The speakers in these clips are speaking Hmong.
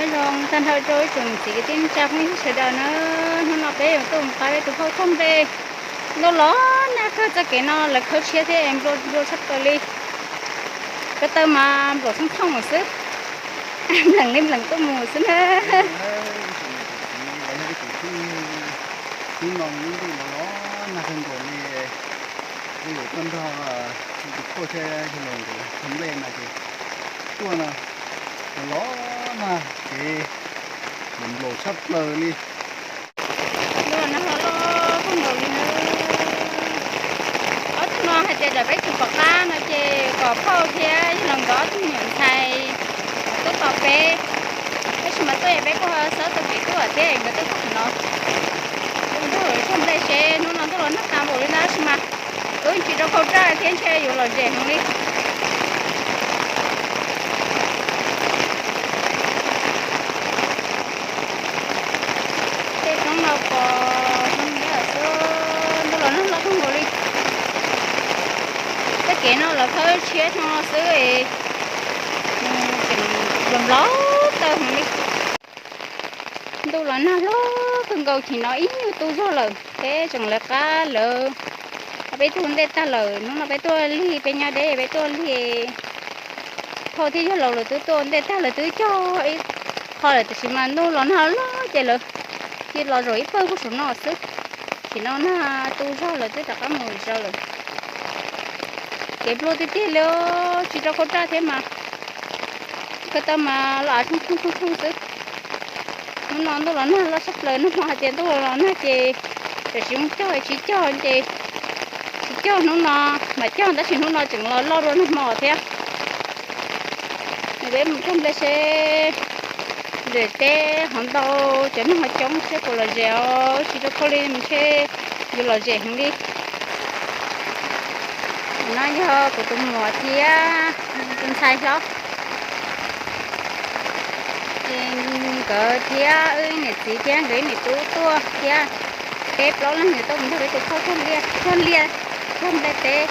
Nyob zoo tag nrho rau ib tsoom txiv kwv tij neej tsa phooj ywg sawv daws na, hnub no peb yuav tuaj mus pab peb tus phauj txog nplej. Ntuj los nag kawg, txoj kev no lawv khawb tshiab thiab es nplua nplua tshaj plaws li. Ko taw mas nplaum thooj thooj mus xwb, npleem li npleem tuaj mus xwb na. Hnub no ntuj los los nag kawg nkaus li, peb yuav tuaj nrog tus phauj thiab yawg laus nkawd txog nplej mas ces tuaj no los los nag ces nplaum tshaj plaws li. Ntuj los nag los los kawg nkaus li na. Ob tug no hais tias tawm peb tug pom qab no ces kom phauj thiab yawg laus nkawd ob tug me nyuam ntxhais tuaj tos peb. Tab sis mas tuaj es peb kuj xav tau kev tuaj thiab nkawd tuaj txog qhov no. Ntuj los txog nplej seb hnub no ntuj los nag tas npaum li ntawd tab sis mas wb tsis rau khau raj thiab ntshe yuav lom zem heev li. Tej roob no pos zoo li xwb, ntuj los nag los kawg nkaus li. Tej kev no lawv khawb tshiab no xwb es tseem nplaum nplaum taw heev li. Ntuj los nag los kawg nkaus, chim no ib nyuag tu zog lawm peb tseem lawv qab lawv, peb tuaj ntej tag lawm. Hnub no peb tuaj lig, peb nyob deb peb tuaj lig. Phauj thiab yawg laus lawv twb tuaj ntej tag, lawv twb cog ib qho lawm tab sis mas ntuj los nag los ces lawv cia los zaum ib pawg puag saum no xwb. Chim no nag tu zog lawv twb rov qab mus zaum lawm. Kev nplua tiag tiag li, tsis rau khau raj thiab mas ko taw mas los av thooj thooj thooj xwb. Hnub no ntuj los nag loj tshaj plaws, nag hmo hais tias ntuj los nag ces tam sim mus cog tsis cog ces tsis cog, hnub no mam cog tab sis hnub no tseem los loj dua nag hmo thiab. Nws peb mus cog nplej seb nram teb hov ntau, cov neeg hov coob seb puas lom zem os, tsis rau khau li ntshe yuav lom zem heev li. No yog kuv tus muam thiab tus ntxhais hlob, ces nkawd thiab wb niam txiv thiab nkawd ib niam tub tuaj thiab, peb plaub leeg yuav tuaj mus nrog peb tus phauj cog liaj, cog liaj, cog nplej teb.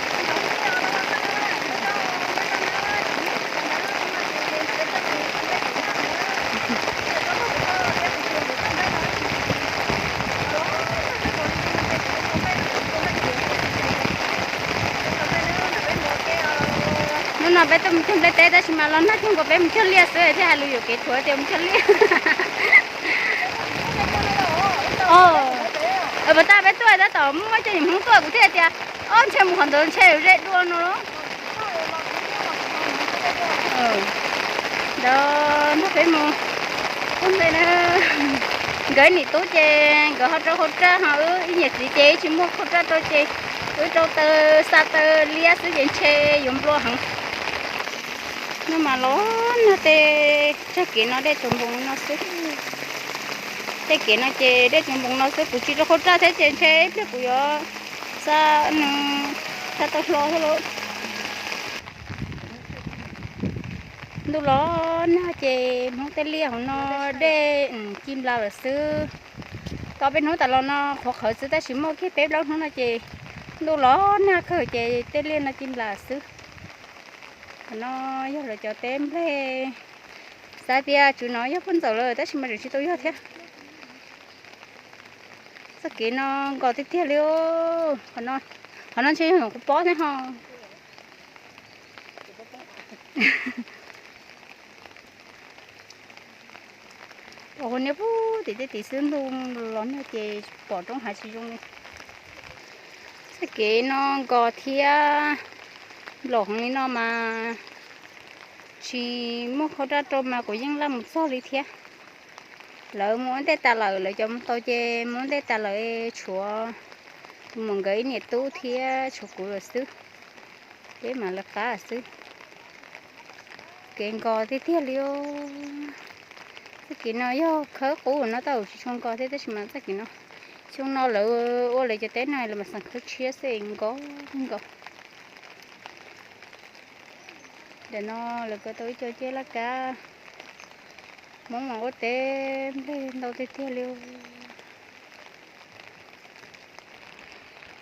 Hnub no peb tuaj mus cog nplej teb tab sis mas los nag kawg nkaus, peb mus cog liaj xwb thiaj hais lus yuam kev thuav tias mus cog liaj. Pas tas peb tuaj tab tom muaj cov niam Hmoob tuaj kuv thiaj tias, o, ntshe mus qhov ntawd ntshe ze dua no. Ntawd nrog peb mus ua ntej na. Nkawd niam tub ces nkawd ho rau khau raj, ho wb ib niam txiv ces tsis muaj khau raj rau ces wb rau taw, xa taw liab xwb ces ntshe yuav nplua heev. No mas los nag, tej tsag kev no dej tsuas npoos no xwb. Tej kev no ces dej tsuas npoos no xwb, kuv tsis rau khau raj thiab ces ntshe ib pliag kuv yuav xa nws, xa tau hlo thiab lauj. Ntuj los nag ces Hmoob tej liaj hauv no dej ci nplas lawm xwb. Tau peb hnub tas los no qhuav qhawv xwb tab sis muaj kiag peb plaub hnub no ces ntuj los nag kawg ces tej liaj no ci nplas xwb. Qhov no yog lawv cov teb nplej, xav tias tswv no yog poj ntxawm lawm tab sis mas tseem tsis tau yog thiab. Txoj kev no nkos tiag tiag li. Qhov no ntshe yog kuv pob thiab ho. Pom hauv niab pub tim tej tim xwb, ntuj los nag ces pom roob hav tsis zoo li. Txoj kev no nkos thiab nplaum heev li no mas tsis muaj khau raj rau mas kuv yeej laj mus txog li thiab. Lawv mus ua ntej tas lawm, lawv cov mus tau ces mus ua ntej tas lawm, tshuav tus muam nkawd ib niam tub thiab tshuav kuv lawm xwb. Peb mam lawv qab xwb. Kev nkos tiag tiag li. Txoj kev no yog khawb qub no tau tsis tshua nkos thiab tab sis mas txoj kev no, xyoo no lawv ua lawv cov teb no lawv mas xeem khawb tshiab xwb nkos nkos. Ntawm no lawv kov tau ib co ciaj laj kab. Hmoob mas ua teb nplej ntau tiag tiag li.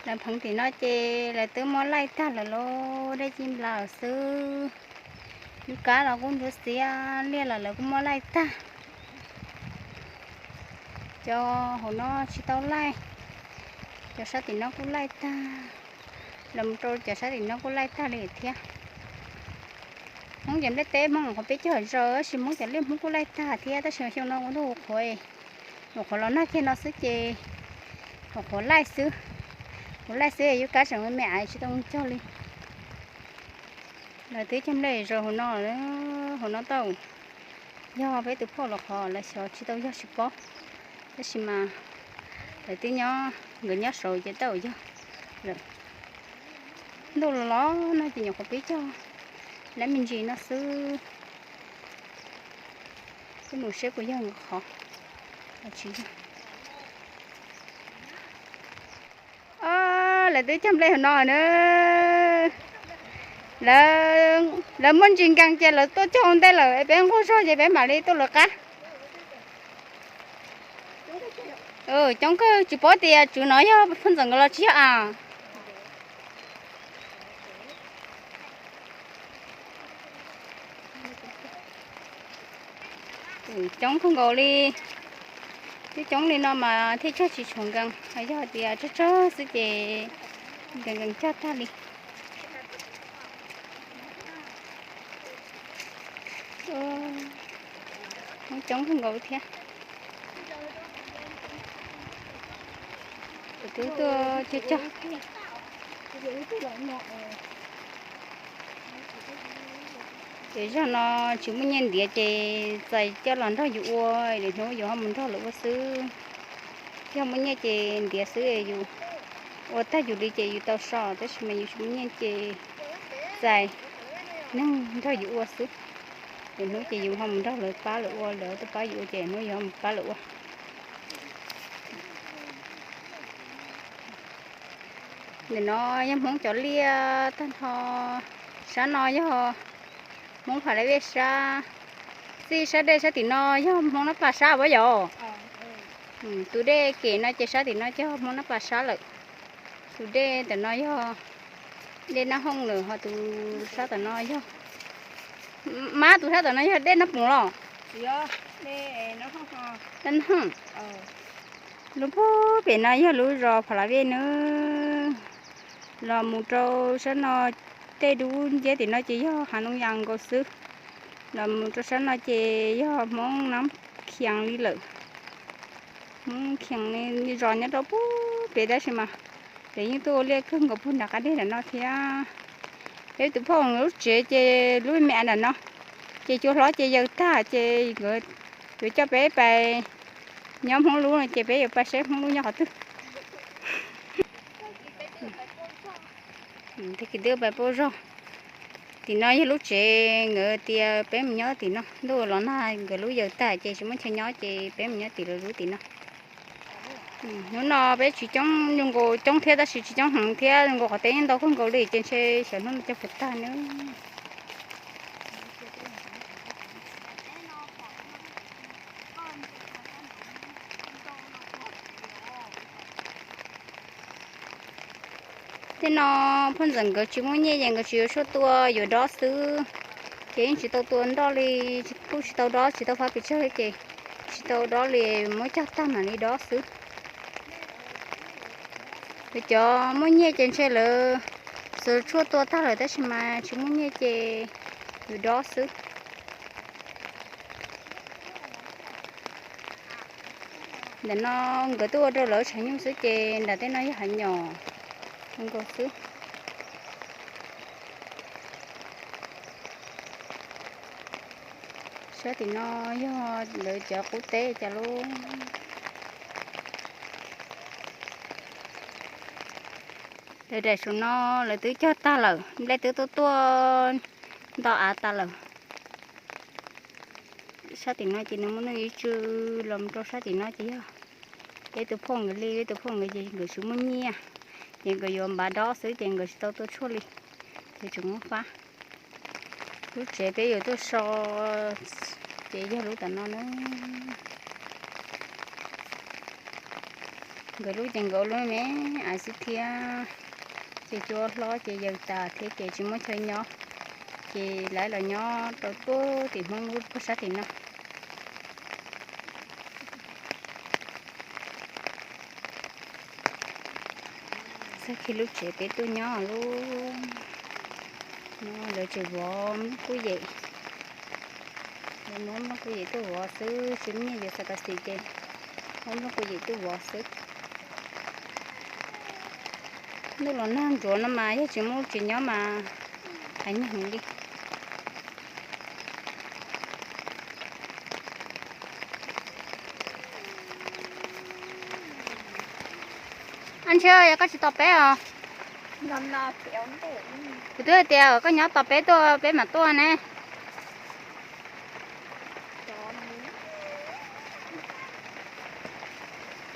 Lawv pheev tim no ces lawv twb muab laij tag lawm lauj, dej ci nplas xwb. Yub kab los kuj ntsuab xiab, liaj los lawv kuj muab laij tag. Cov hauv no tsis tau laij, cov sab tim no kuj laij tag, los mus rau cov sab tim no kuj laij tag li thiab. Hmoob cov nplej teb Hmoob qhuav peb caug zaws tab sis Hmoob cov liaj Hmoob kuj laij tag thiab, tab sis xyoo no ua ntuj ua qhuav, ua qhuav los nag kiag no xwb ces ua qhuav laij xwb. Ua laij xwb yuav kab tseem me me aiv tsis tau cog li. Lawv twb cog nplej zaws hauv no, hauv no tau. Yog peb tus phauj los qhov lawv xyov tsis tau yog tsis paub, tab sis mas lawv twb nyob, nkawd nyob saud ces tau yog lawm. Ntuj los los no ces nyuam qhuav pib cog lab me ntsis no xwb. Peb mus seb puas yog nkawd qhov, tsis yog. Lawv twb cog nplej hauv no na. Lawv muaj ntsis nkees ces lawv tuaj cog ua ntej lawm, peb nquag zog ces peb mam li tuaj lawv qab. Coob kawg, tsis paub tias tswv no yog phauj ntxawm nkawd los tsis yog a. Coob kawg nkaus li. Twb coob li no mas thiaj cog tsis tshua nkees, yog tias tsawg tsawg xwb ces nkees nkees cog tag li. Coob kawg nkaus thiab. Twb tuaj cog cog. Ces zog no tsis muaj nyiaj ntiav ces txais coj los nrog yus ua, lwm hnub yus ho mus nrog lawv ua xwb. Yog muaj nyiaj ces ntiav xwb, yus ua tag yus li ces yus tau so, tab sis mas yus tsis muaj nyiaj ces txais neeg nrog yus ua xwb. Lwm hnub ces yus ho mus nrog lawv pab lawv ua, lawv tuaj pab yus ua ces hnub yus ho mus pab lawv ua. Ntawm no yog Hmoob cov liaj tag nrho. Sab no yog Hmoob Pha Lais Vej sab, txij sab dej sab tim no yog Hmoob Nab Pas sab puas yog? Tus dej kem no ces sab tim no ces yog Hmoob Nab Pas sab lawm. Tus dej ntawm no yog dej Nab Hooj lawm, ho tus sab tom no yog, mab, tus sab tom no yog dej Nab Poos los? Dej Nab Hooj. Lub pug pem no yog lub zos Pha Lais Vej nawb. Los mus rau sab no, tej dub nciab tim no ces yog hav ntoo yas nkaus xwb. Los mus rau sab no ces yog Hmoob Nab Khias li lawm. Hmoob Khias li zos nyob rau pug pem tab sis mas lawv yeej tuaj ua liaj kawg nkaus pug nram qab deg nram no thiab. Peb tus phauj nkawd lub tsev ces lub me me nram no, ces cua hlob ces yaws tag ces nkawd yuav coj peb pais nyob Hmoob lub no ces peb yuav pais saib Hmoob lub nyob qhov twg. Tag kis twb pais pauj zog. Tim no yog lub tsev nkawd tias peb mus nyob tim no, ntuj los nag nkawd lub yaws tag ces tsis muaj chaw nyob ces peb mus nyob tim lawv lub tim no. Hnub no peb tsis coob, zoo nkaus coob thiab tab sis tsis coob heev thiab, zoo nkaus qhov teb yeej ntau kawg nkaus li ces ntshe xyov hnub no cog puas tag nawb. Tej no phauj ntxawm nkawd tsis muaj nyiaj ces nkawd tsis yuav tshuaj tua, yuav dob xwb. Ces yeej tsis tau tua nroj li, kuj tsis tau dob, tsis tau fab pes tsawg li ces tsis tau dob li, muab cog tag mam li dob xwb. Lawv cov muaj nyiaj ces ntshe lawv txawm tshuaj tua tag lawm tab sis mas tsis muaj nyiaj ces yuav dob xwb. Ntawm no nkawd tuaj ua rau lawv tshav nyuj xwb ces nram tej no yog hav nyom nkaus xwb. Sab tim no yog lawv cov qub teb cas lub. Lawv daim saum no lawv twb cog tag lawm, nplej twb tuaj tuaj nto av tas lawm. Sab tim no ces nws muaj nuj ib tsw, los mus rau sab tim no ces yog peb tus phauj nkawd li, peb tus phauj nkawd ces nkawd tsis muaj nyiaj, ces nkawd yuav npav dob xwb ces nkawd tsis tau tua tshuaj li, ces tseem muab fab. Lub tsev peb yuav tuaj so ces yog lub tom no na. Nkawd lub ces nkawd ua lub me me xwb thiab, ces cua hlob ces yaws tas thiab ces tsis muaj chaw nyob, ces lawv los nyob rau puag tim Hmoob lub puag sab tim no. Tag kis lub tsev peb tuaj nyob lub no lawv tseem vov nplooj kuj yem. Lawv muab nplooj kuj yem tuaj vov xwb, tsis muaj nyiaj yuav xav kas xim ces muab nplooj kuj yem tuaj vov xwb. Ntuj los nag ntsuav no mas yog tsis muaj lub tsev nyob mas hais nyuag heev li. Ab Ntshiab, yog koj tsis tos peb os? Kuv twb hais tias koj nyob tos peb tuaj peb mam tuaj ne.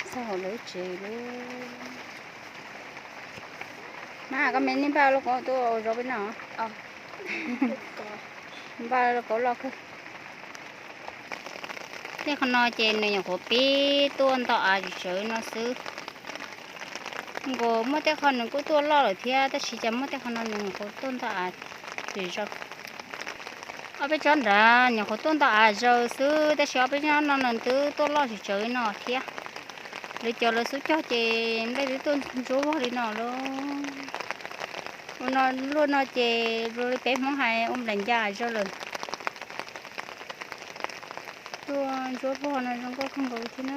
Txog hauv lawv tsev lawm. Mas koj me nij npaj lauj kaub tuaj ua zaub peb noj. Npaj lauj kaub loj kawg. Tej qhov no ces nws nyuam qhuav pib tuaj nto av tsawv no xwb. Nkaus muaj tej qho nws kuj tuaj loj lawm thiab, tab sis cas muaj tej qho no nws nyuam qhuav tuaj nto av pem zaws. Ob peb tsob nrad nyuam qhuav tuaj nto av zaws xwb, tab sis ob peb tsob no nws twb tuaj loj tsawv tsawv li no thiab. Lawv cov lawv xub cog ces nplej twb tuaj ntsuab vog li no lauj. Ua no luaj no ces zoo li peb Hmoob hais ua nplaim ncas zaws lawm. Tuaj ntsuab vog no zoo nkauj kawg nkaus thiab na.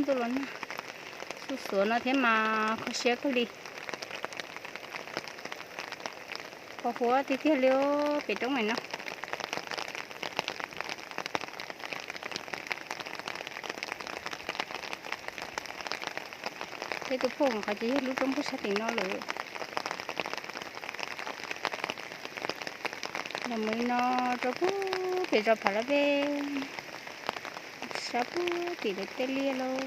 Ntuj los nag xuj xuav no thiab mas kho siab kawg li. Qhov huab tiag tiag li pem roob no. Peb tus phauj qhov ces yog lub roob puag sab tim no lawm. Los mus li no rau puag pem zos Phav Lab Vej, sab puag tim lawv tej liaj lauj.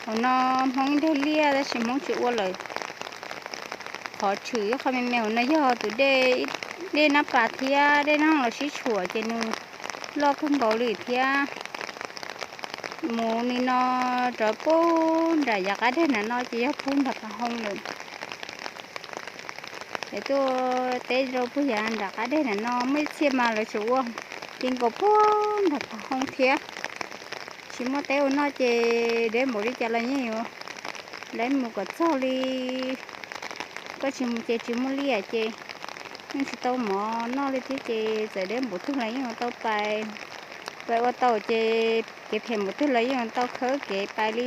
Hauv no Hmoob ib nrag liaj tab sis Hmoob tsis ua lawm. Qhov tshwm ib qho me me hauv no yog tus dej, dej Nab Pas thiab dej Nab Hooj los sib tshuam ces nws loj kawg nkaus li thiab. Mus li no rau puag nram yav qab deg nram no ces yog puag nram Phav Hoo lawm. Es tuaj teb rau puag yav nram qab deg nram no muaj ib txhia mas lawv tseem ua ti nkaus puag nram Phav Hoo thiab. Tsis muaj teb ua noj ces deb npaum li cas los yeej yuav laib mus kom txog li. Koj tsis mus ces tsis muaj liaj ces yeej tsis tau mov noj li thiab ces txawm deb npaum twg los yeej yuav tau pais, pais ua tau ces kev phem npaum twg los yeej yuav tau khawb kev pais li.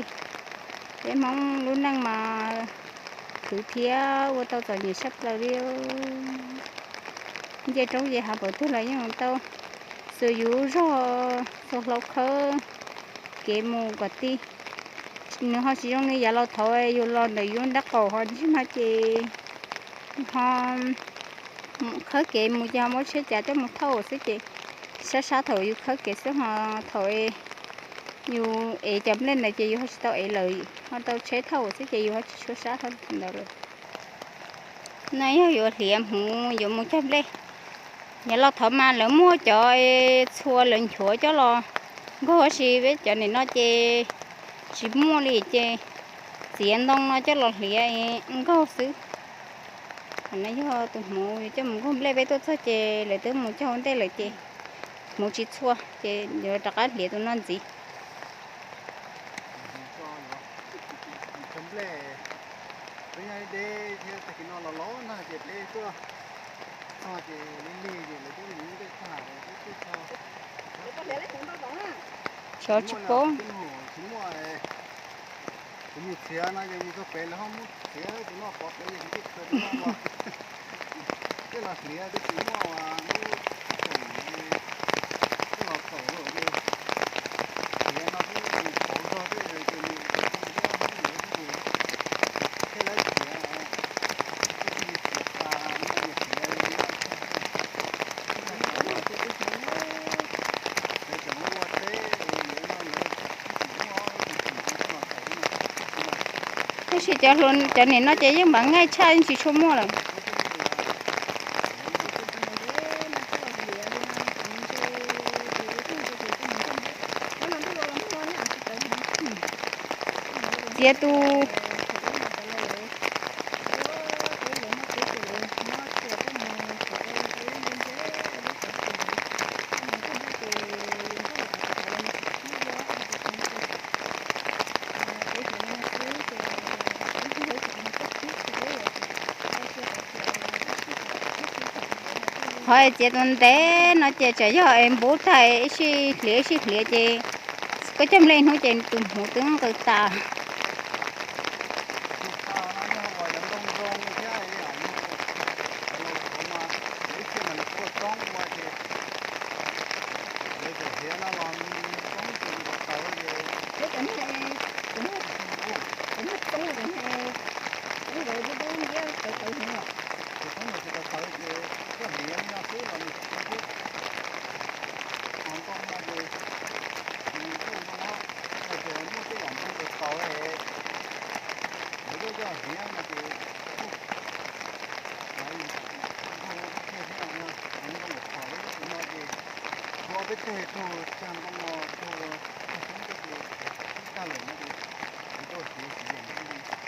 Peb Hmoob lub neej mas khwv thiab ua tau txom nyem sab plaws li. Nce roob nce hav npaum twg los yeej yuav tau xuas yus zog xuas hlau khawb kev mus kom ti. Nws ho tsis zoo li yav los thaum yus los ntawm yus nrab qaum ho ntsej muag ces ho khawb kev mus ces ho muab tsheb cav coj mus thauj xwb ces sab sab thaum yus khawb kev xwb ho thaum yus ev cov nplej ntawd ces yus ho tsis tau ev lawm, ho tau tsheb thauj xwb ces yus ho tsis tshua sab ntawd lawm. No yog yuav hliav hmuv yuav mus cog nplej. Yav los thaum mas lawv muaj cov txhua lawv nchuav coj los nkaug, tab sis peb cov nim no ces tsis muaj li ces txiav ntoo no coj los hliav nkaug xwb. Qhov no yog tus hmuv coj mus nkaug nplej, peb tuaj txog ces lawv twb mus cog ua ntej lawm ces hmuv tsis txhua ces yuav rov qab hliav tus no ntxiv. Xyov tsis paub. Kuv mus txiav no ces mus txog pem lawv ho muab txiav tus no pov pem, yog kuv twb khaws tus no los, tej los hliav twb tsis muaj lub teem, tej los txaus lawm ces hliav no xwb, pauv zog xwb ces mus txog ntawm lawv xwb ces thiaj lawv txiav, twb tsis txiav tas, hliav li no. Lawv tseem ua teb, lawv no lawv tsis muaj, tsis muaj los tau no. Tab sis cov nim no ces yeej vam nqaij tshaj, yeej tsis tshua muaj lawm. Txiav tus Qhov txiav tus ntev no ces tsam yog es npub tag ib sij hliav ib sij hliav ces koj cog nplej ib hnub ces tus hmuv twb nqws tas.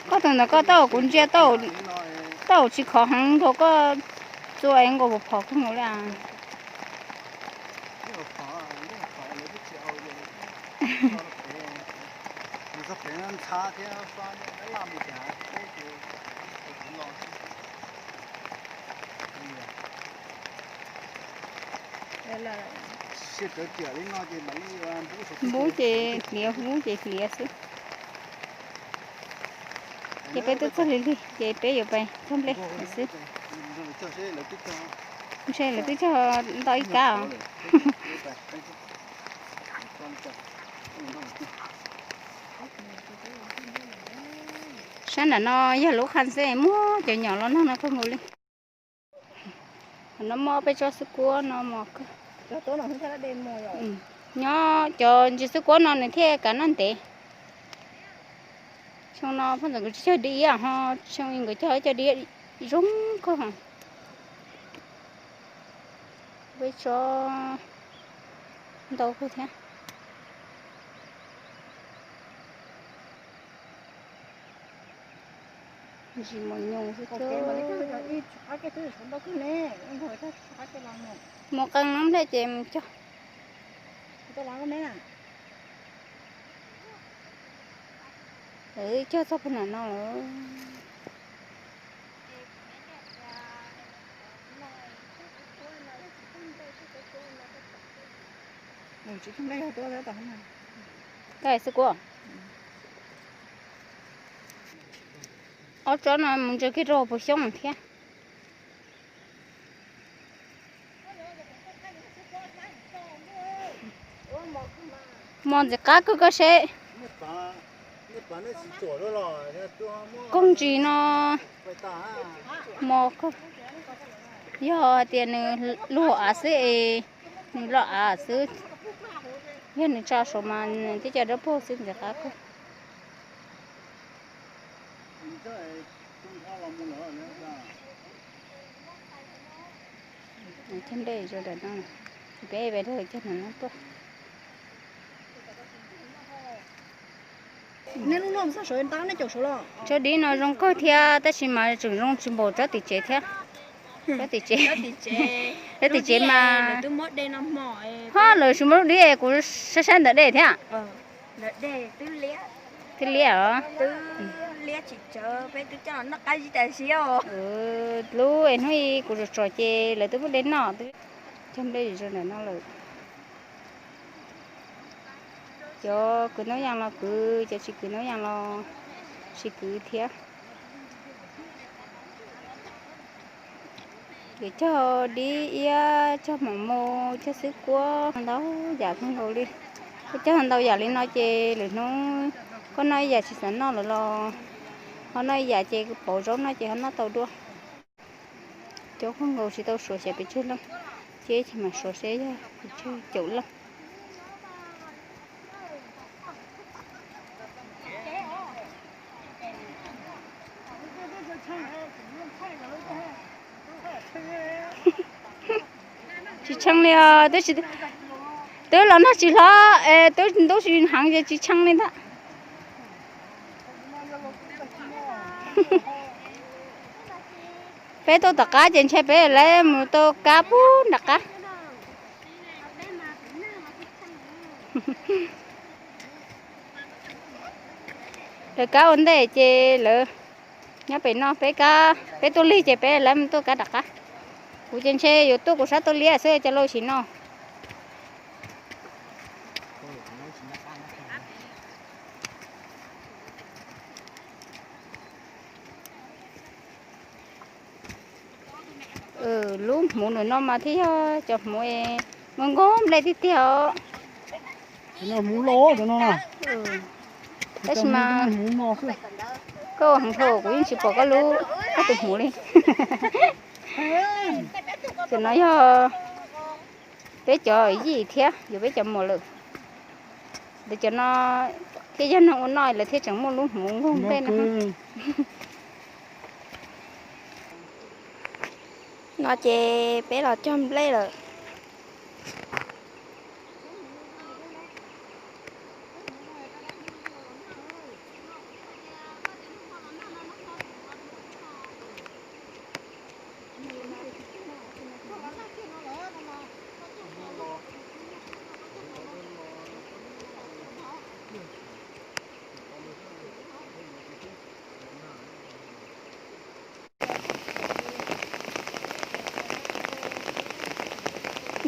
Koj tus ntawd koj taub hau kuv ntsia taub hau tsis khov heev nkaus, koj txua es nkaus phom kawg nkaus li. Npub ces hliav, hub ces hliav xwb. Ces peb twb txog lig lig ces peb yuav pais cog nplej lawm xwb. Ntshe lawv twb cog ntau ib kab os. Sab nram no yog lub qhab xwb, muaj cov nyom los noj no kawg nkaus li. Qhov no muaj peb tsob xwb kuab no mos kawg. Nyob cov ntsis xwb kuab no nws thiaj kav noj ntev. Xyoo no poj ntxawm nkawd tsis cog dib ho, xyoo nkawd cog cov dib zoo kawg. Peb tsob ntau kawg thiab. Ntsis mos nyoos xwb. Mus qee noob nplej ces mus cog. Cog txog puag nram no lawm. Xwb kuab. Ob tsob no mus ntsia kiag rau puas xyoob thiab. Mos ntxim qab kawg koj seb. Koog ntsis no mos kawg. Yog hais tias nws luag av xwb es nws loj av xwb, yog nws tso suav mas nws tib co dawb paug xwb ntxim qab kawg. Cog nplej zoo nram no, peb peb rau cog nram no tuaj. Tsob dib no zoo kawg thiab tab sis mas tseem zoo tsis npaum tsob tim tsev thiab. Tsob tim tsev, tsob tim tsev mas ho lawv tsis muaj lub dib es kuv saib saib ntawm dej thiab. Twb liab os. Lub es hnub ib kuv tsom tsom ces lawv twb muab dej noj. Cog nplej zoo nram no lawm. Cov kwv ntau yam los kwv, cov tsis kwv ntau yam los tsis kwv thiab. Yuav cog dib iab, cog mom mu, cog xwb kuab, ntau yam kawg nkaus li. Koj cog ntau yam li no ces lwm hnub koj noj ib yam tsis xav noj lawm los ho noj ib yam ces pauv zaub noj ces ho noj tau dua. Coob kawg nkaus tsis tau suav xyov pes tsawg leej, ces mam suav seb yog pes tsawg caum leej. Tsis tshee li os, twb los nag tsis hlob, twb ntub tsis heev ces tsis tshee li ntag. Peb tuaj tom qab ces ntshe peb lawv mus tau kab pub nram qab. Lawv kab ua ntej ces lawv nyob pem no, peb kab, peb tuaj lig ces peb lawv mus tuaj kab nram qab. Kuv ces ntshe yuav tuaj kuv sab tuaj liab xwb cov lauj sim no. Lub hmuv ntawm no mas thiaj yog cov hmuv es muaj nkauj nplej tiag tiag os. Hmuv loj no. Tab sis mas koj ua hmoov dhau kuv yeej tsis pom koj lub, koj tus hmuv li. Cov no yog peb cov yij thiab yuav peb cov muam lawm. Lawv cov no thiaj yog neeg ua noj lawv thiaj tseem muaj lub hmuv nkauj nplej no. No ces peb los cog nplej lawm.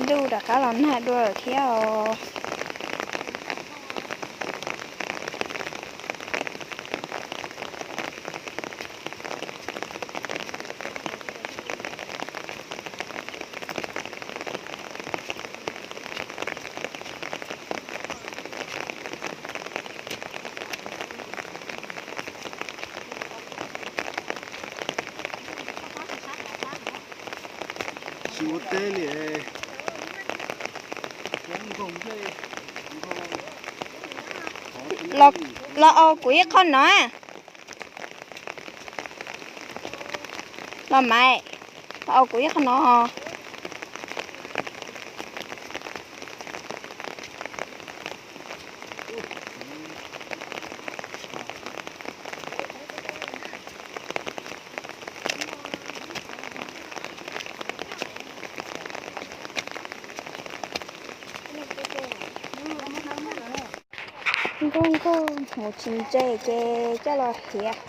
Ntuj rov qab los nag dua lawm thiab os. Tsis ua teb li. Los, los au kuv ib qho no. Los Maiv, los au kuv ib qho no. Nkauj nkauj mus tsis ntse ces coj los hiav.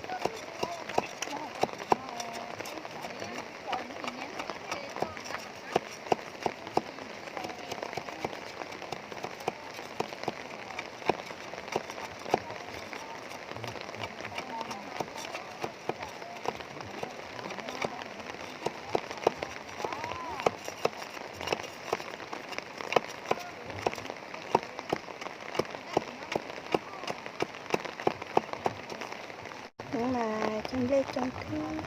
Hnub mas cog nplej cog twg.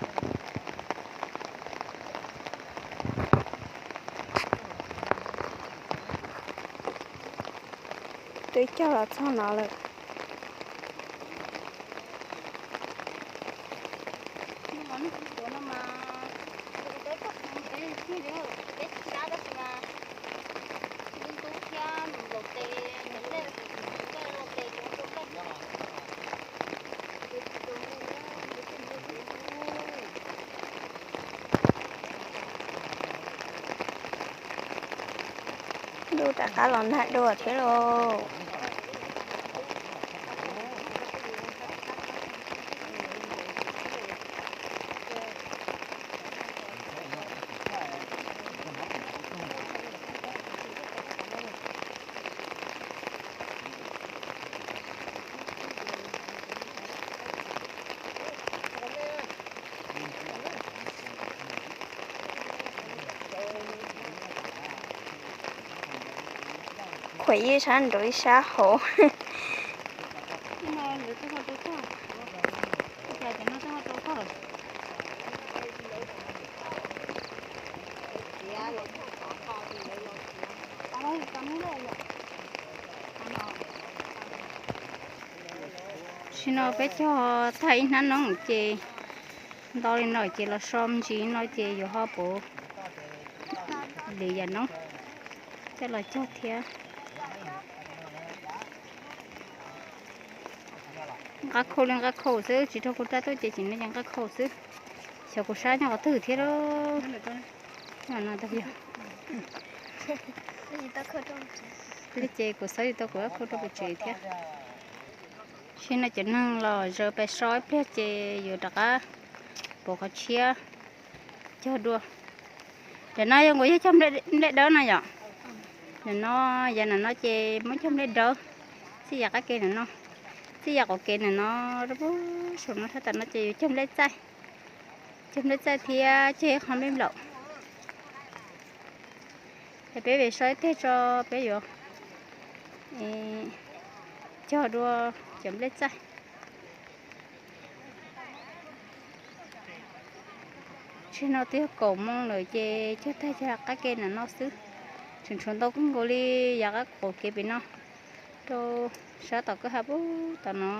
Twb cog los txog no lawm. Ntuj rov qab los nag dua thiab lauj. Khuam ib sab nraud ib sab hauv. Tam sim no peb cog tag ib hnab noob ces nto li no ces los so me ntsis no ces yuav ho pauv li yam noob coj los cog thiab. Nqa khau li nqa khau xwb, tsis rau kuv rab tuaj ces tseem no ces nqa khau xwb. Xyov kuv sab nyob qhov twg thiab lauj. Li ces kuv xav li tau kuv rab khau rau pem tsev thiab. Sim no cov neeg los zaws pais so ib pliag ces yuav rov qab pauv qhov tshiab cog dua. Ntawm no yog nkaus yog cog nplej dawb no yom. Ntawm no, yav ntawm no ces muab cog nplej dawb, txij yav qab ke ntawm no, txij yav qaum kev ntawm no, saum no sab tom no ces yuav cog nplej txaij, cog nplej txaij thiab cog ib qho nplej nplaum. Es peb ve so ib teg tso, peb yuav cog dua cov nplej txaij. Tsheb no twb yog kaum moo lawm ces cog tag cog qab ke ntawm no xwb. Tseem tshuav ntau kawg nkaus li yav qab qaum kev pem no rau sab tom kwj ha pem tom no.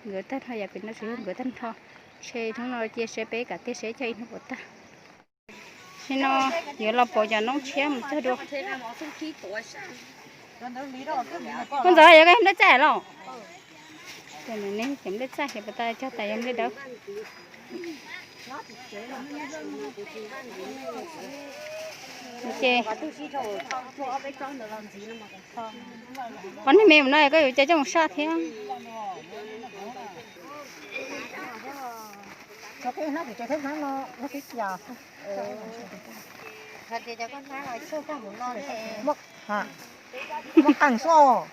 Nkawd tag nrho yav pem no tsuas yog nkawd tag nrho. Ntshe hnub no cia seb peb kam tiag seb cog ib hnub puas tag. Sim no yuav los pauv cov noob tshiab mus cog dua. Koj ntxawm, yog koj yog nplej txaij los? Cov nplej txaij es puas tas cog tas yog nplej dawb. Ces qhov niag me mus no koj yuav coj mus saj thiab. Muab qeej xwb,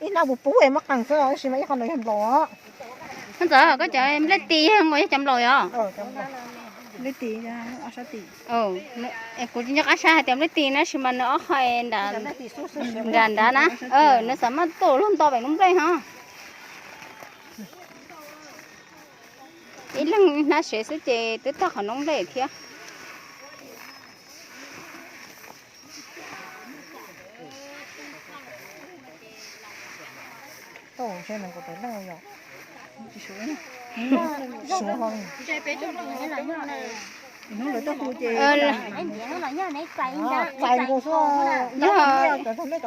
ib hnab puv puv muab qeej xwb, tab sis mas ib qho ntawd yog nplaum. Koj ntxawm, koj cov nplej tis yog nkaus yog cov nplaum yom? Kuv tsis nco qab sab hais tias nplej tis tab sis mas nws ob qho nram nrad na, nws xav maj tuaj luag nto pem lub nplej ho. Ib leeg hnab sev xwb ces twb tag qhov noob nplej thiab.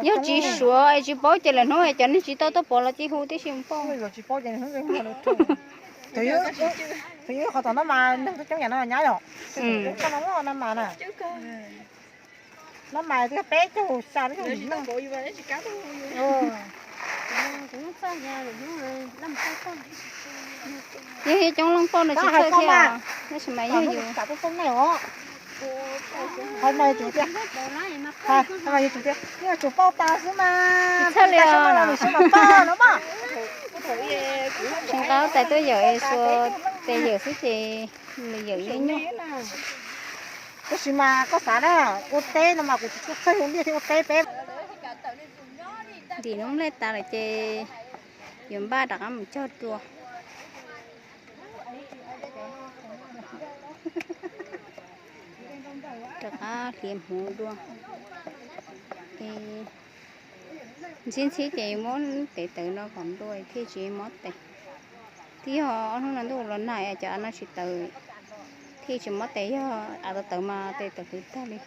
Yog tsis suav es tsis paub ces lwm hnub cov neeg tsis tau tuaj pom los cia hu tib si mus pauj. Tus yog qhov tom no mas neeg coob yam no nyab yom. Koj no mas na, no mas twb yog peb caug xya lub xyoo. Yog coob leej pauj no tsis txawj thiab, tab sis mas yog yus, tsis txawj li os. Tsis nqa tais tuaj yawm es xuas tes yawm xwb ces lwm yawm yeej nyuaj. Tab sis mas koj xav na, ua teb no mas kuv tsis txawj ua liaj thiab ua teb peb. Ntim noob nplej tas lawm ces yuav npaj rov qab mus cog dua. Rov qab hliv hmuv dua. Ntxhib ntxhib ces muab tev tawv no kom ntua thiaj tsis mob tes. Twb yog ob hnub no ntuj los nag cov av no tsis tawv thiaj tsis mob tes, yog av tawv tawv mas tes tawv kwv tag li.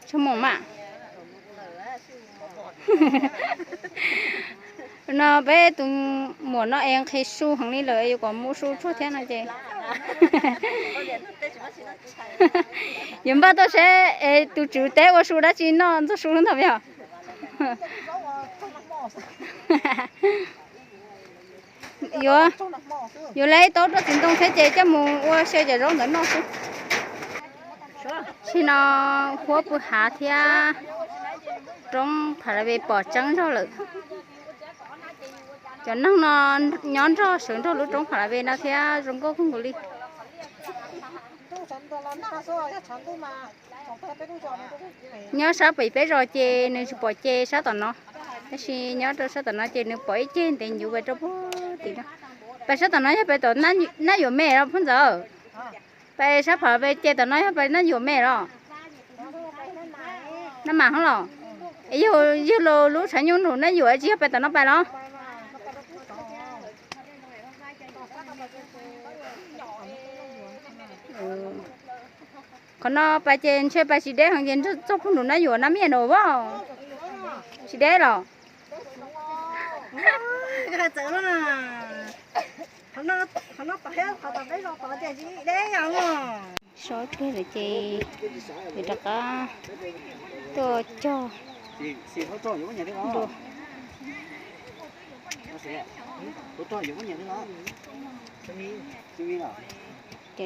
Txhob mus mas. No peb tus muam no es nqhis su heev li lawm, yuav kom mus su tshuaj thiab no ces yuav npaj tuaj seb es tus tswv teb ua su dab tsi noj ntxuag su ntag yog. Yuav, yuav lawv ib taub roj txiv ntoo thiab ces coj mus ua xyaw cov zaub ntawd noj xwb. Tsim no huab pw hav thiab roob Pha La Ve pom tseeb zog lawm. Cov neeg no nyob nrog sawv nrog lub roob Pha La Ve no thiab zoo nkauj kawg nkaus li. Nyob sab pem peb zos ces nws tsis pom ce sab tom no, tab sis nyob rau sab tom no ces nws pom ib ceg ntev ncuv pais rau puag tim no. Pais sab tom no yog pais tom Nab Yuam Me los phooj ntxawm? Pais sab Pha La Ve ces tom no yog pais Nab Yuam Me los? Nab Mas hov los? Es yog, yog lub tshav nyuj nraum Nab Yuam tsis yog pais tom no pais los? Qhov no pais ces ntshe pais tsis deb heev ces txog puag nraum Nab Yuam Nab Miaj no as. Tsis deb los? Sawv kiag lawm ces yuav rov qab tuaj cog Ces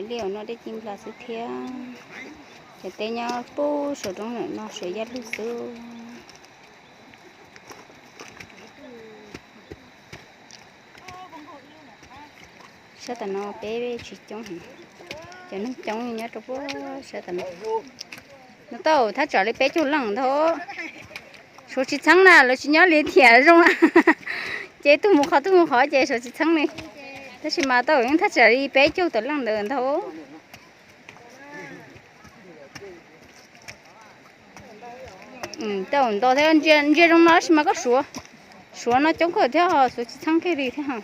liaj no dej ci nplas xwb thiab. Ces teb nyob pub saum roob ntawm no sawv yaj lug xwb. Sab tam no peb tsis coob heev, cov neeg coob nyob rau puag sab tam no. No tau thaj tsam li peb caug leej ntag. Suav tsis txheeb na, lawv tsis nyob li thiam zoo na. Ces tus mus qhov tus mus qhov ces suav tsis txheeb li. Tab sis mas tau yeej thaj tsam li peb caug tawm leej ntawd ntag. Tau nto thiab, ntsia zoo no tab sis mas koj suav, suav no coob kawg thiab, suav tsis txheeb kiag li thiab.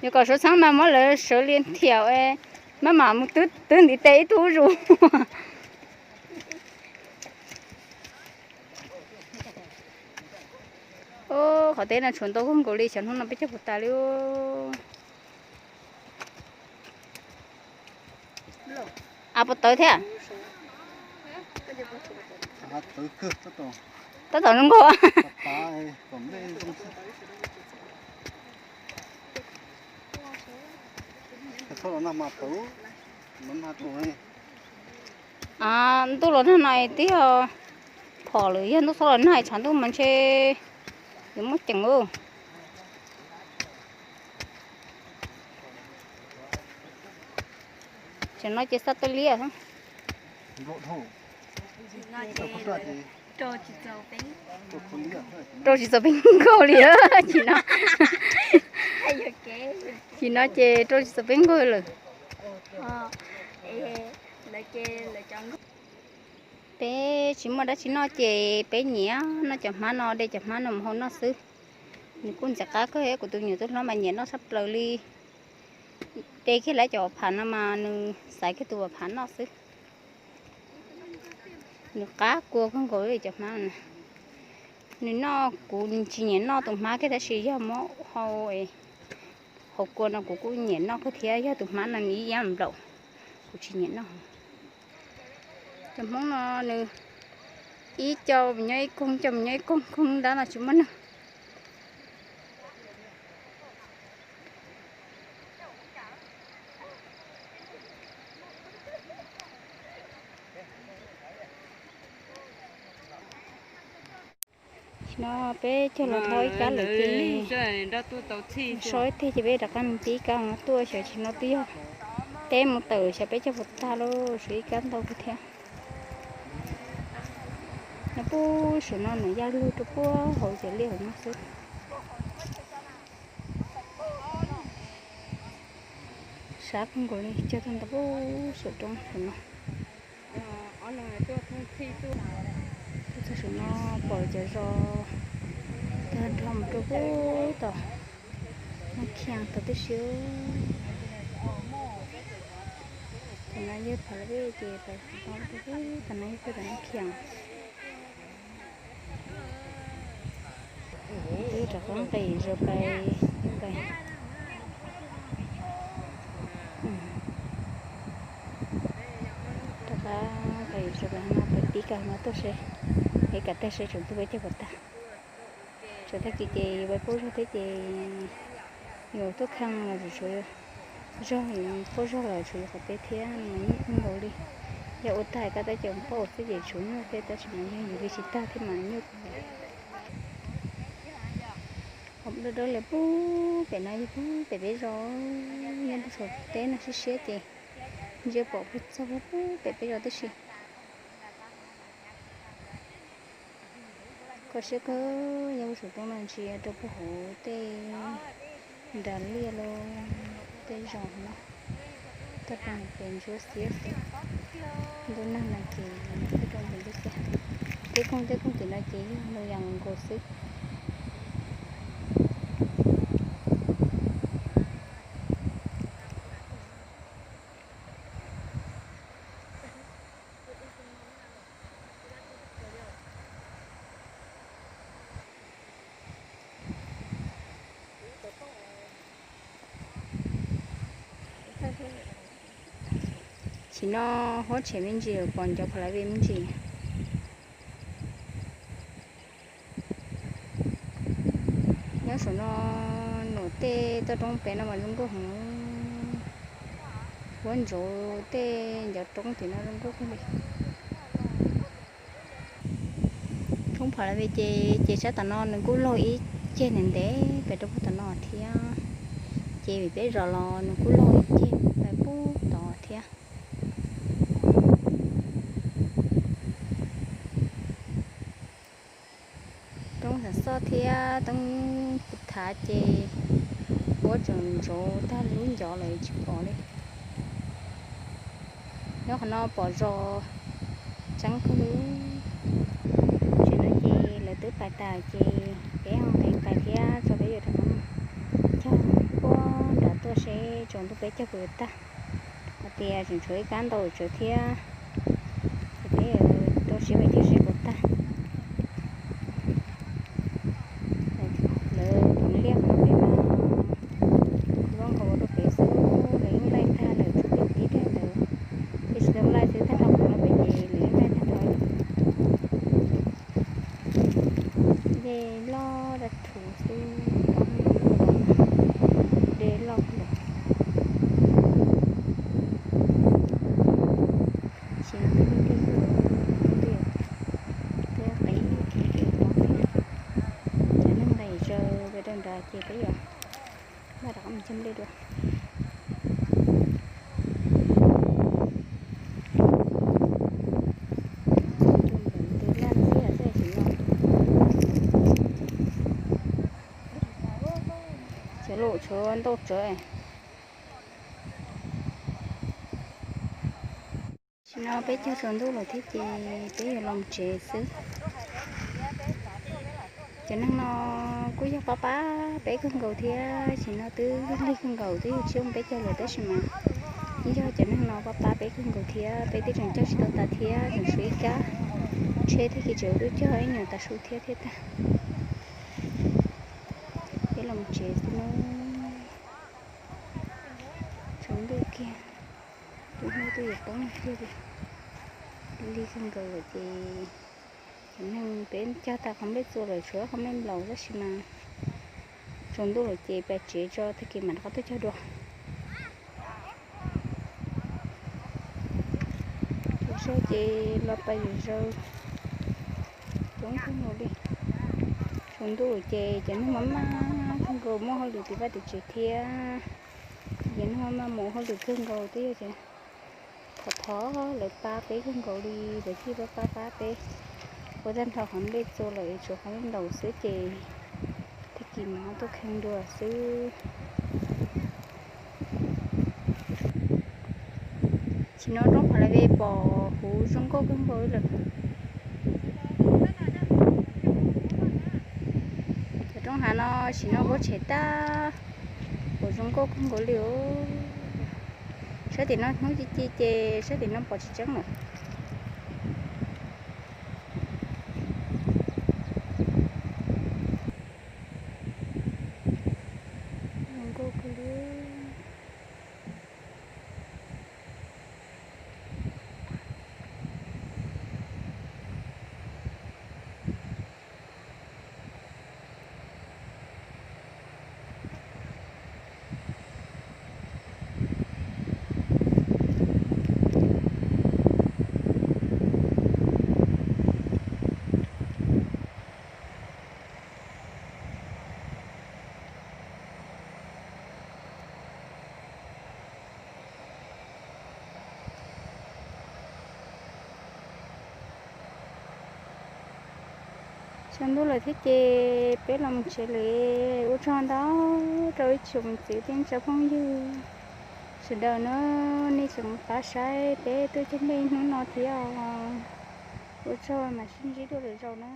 Yog kom suav txheeb mas muab lawv sawv li thiam, maj mam mus twb ntiv tes ib tug zus. Qhov teb no tshuav ntau kawg nkaus li, xyov hnub no peb cog puas tas li. A, puas tawv thiab? Tab tom zoo nkauj. Ntuj los nag no twb yog phom lawm, yog ntuj txhob los nag tshav ntuj mas ntshe yuav muaj ceem. Tam no ces xa tau liaj. Rau tsis txaus peb nkaug li, tsis no. Tsis no ces rau tsis txaus peb nkaug lawm. Peb tsis muaj dab tsi noj ces peb nyiam noj cov hmab no, de cov hmab no mus hau noj xwb. Nws kuj ntxim qab kawg, kuv tus me nyuam tub hlob mas nyiam noj tshaj plaws li. De kiag lawv cov phav no mas nws xaiv kiag tus phav noj xwb. Nws qab kua kawg nkaus li cov hmab no. Nws noj, kuv tsis nyiam noj tus hmab kiag tab sis yog muab hau, hau kua no kuv kuj nyiam noj kawg thiab, yog tus hmab no nws ib yam nplaum, kuv tsis nyiam noj. Cov hmoob no nws ib co mus nyob ib koog, co mus nyob ib koog, koog ntab no tsis muaj neeg. No peb cog los dhau ib kab lawm ces so ib teg ces peb rov qab mus tib kab no tuaj, xyov tsis no twb yog teb mus tawm, xyov peb cog puas tag lauj, suav ib kab ntau kawg thiab. No pub saum no nws yaj lug rau puag hauv cov liaj hauv no xwb. Sab kawg nkaus li, cog tag nrho pub saum roob saum no. Tuaj txog saum no pom cov zos tag nrho mus rau pub tom Nab Khias tod tib si. Tam no yog phav lawm ces pais tom no yog pem tom Nab Khias. Twb rov qab nqis zog pais, pais rov qab nqis zog pais no, pais tib kab no tuaj seb, es kav tag seb tsoom tub peb cog puas tag. Tsaus tag kis ces yuav pais pub zog thiab ces yuav tuaj kheej los tsuas tshuav zog, pub zog los tshuav yuav qhov teb thiab no nyuaj kawg nkaus li. Yog ua tag kab tab cov pab xwb ces tshuav nyuaj thiab, tab sis mas yog yus li tsis tag thiab mas nyuaj kawg nkaus. Dawb dawb li pub pem no yog pub pem peb zos, nyob rau saum teb no siab siab ces ntsia pom puag txog pub pem peb zos tib si. Kho siab kawg, yog saum roob no ntsia rau puag hauv tej nras liaj los tej zos no, toj roob pem ntsuab xiab xwb. Ntuj nag no ces toj roob pem ntsuab xiab. Tej koog tej koog tim no ces yog lub yam nkaus xwb. Sim no huab tshem me ntsis lawm, pom ncov pha la ve me ntsis. Nyob saum no nuam tej toj roob pem no mas zoo nkauj heev. Huab ntsuav tej ncov roob tim no zoo nkauj kawg li. Roob pha la ve ces, ces sab tom no nws kuj laug ib ceg ntev ntev pem rau puag tom no thiab. Ces vim peb zos los nws kuj laug ib ceg pem puag tod thiab. Roob xov xoj thiab roob puv thav ces huab tseem ntsuav tag lub ncov lawm tsis pom li. Nyob qhov no pom zos tseeb kawg li. Tam sim no ces lawv twb pais tas ces peb ho nqis pais thiab tso peb yuav rov qab cog puag nram tuaj seb tsaus ntuj peb cog puas yuav tag. Hais tias tseem tshuav ib kab ntau tsawv thiab, ces peb rau siab peb cog seb puas tag. Lawv tus liaj qhov no pem mas kuj nkaus rau pem xwb, lawv yeej laij tag lawm, tshuav pem tib daim ntawd, peb tsis tau laij xwb, tag nrho qhov no pem ces lawv yeej laij tag nrho li. Dej loj dab thuv xwb, dej loj lawm. Sim no twb lig lig, twb qis, cov neeg nqis zaws rau nrad ces peb yuav npaj rov qab mus cog nplej dua. Tus laj ntxiag xwb sim no. Cov lus tshuav ntau tsawv. Sim no peb cog tsaus ntuj lawm thiab ces peb yuav los tsev xwb. Cov neeg no kuj yog pab pab peb kawg nkaus thiab, sim no twb lig kawg nkaus twb yog tsis zoo peb cog lawm tab sis mas yog cov neeg no pab pab peb kawg nkaus thiab, peb twb tseem cog tsis tau tas thiab, tseem tshuav ib kab tsheb thiab ces tseem tuaj cog ib nyuag tav su thiab thiab tag. Peb los tsev xwb na. Tsaus ntuj kiag, twb hnub twb yuav poob kiag li. Lig kawg nkaus lawm ces cov neeg peb cog tag qhov nplej txua lawm, tshuav qhov nplej nplaum tab sis mas tsaus ntuj lawm ces pais tsev tso tag kis mam rov qab tuaj cog dua. Tsaus ntuj ces los pais zom zaws coob kawg nkaus li. Tsaus ntuj lawm ces cov neeg maj maj kawg nkaus muaj hauj lwm tim vaj tim tsev thiab. Cov neeg maj maj mus hauj lwm kawg nkaus twb yog ces thov thov lawv pab peb kawg nkaus li, lawv thiaj pab pab pab peb ua tag nrho qhov nplej txua lawm es tshuav qhov nplej nplaum xwb ces tag kis mam tuaj kheej dua xwb. Sim no roob Pha La Ve pom huv zoo nkauj kawg nkaus li lawm. Cov roob hav no sim no huab tshem tag, huv zoo nkauj kawg nkaus li os. Sab tim no hnub ci ci ces sab tim no pom tsis tseeb lawm. Zoo nkauj kawg li. Tsaus ntuj lawm thiab ces peb los mus tsev lawm. Ua tsaug ntau rau ib tsoom niam txiv kwv tij phooj ywg sawv daws na, nej tseem pab saib peb tuaj cog nplej hnub no thiab os. Ua tsaug, mam sib ntsib dua lwm zaus na.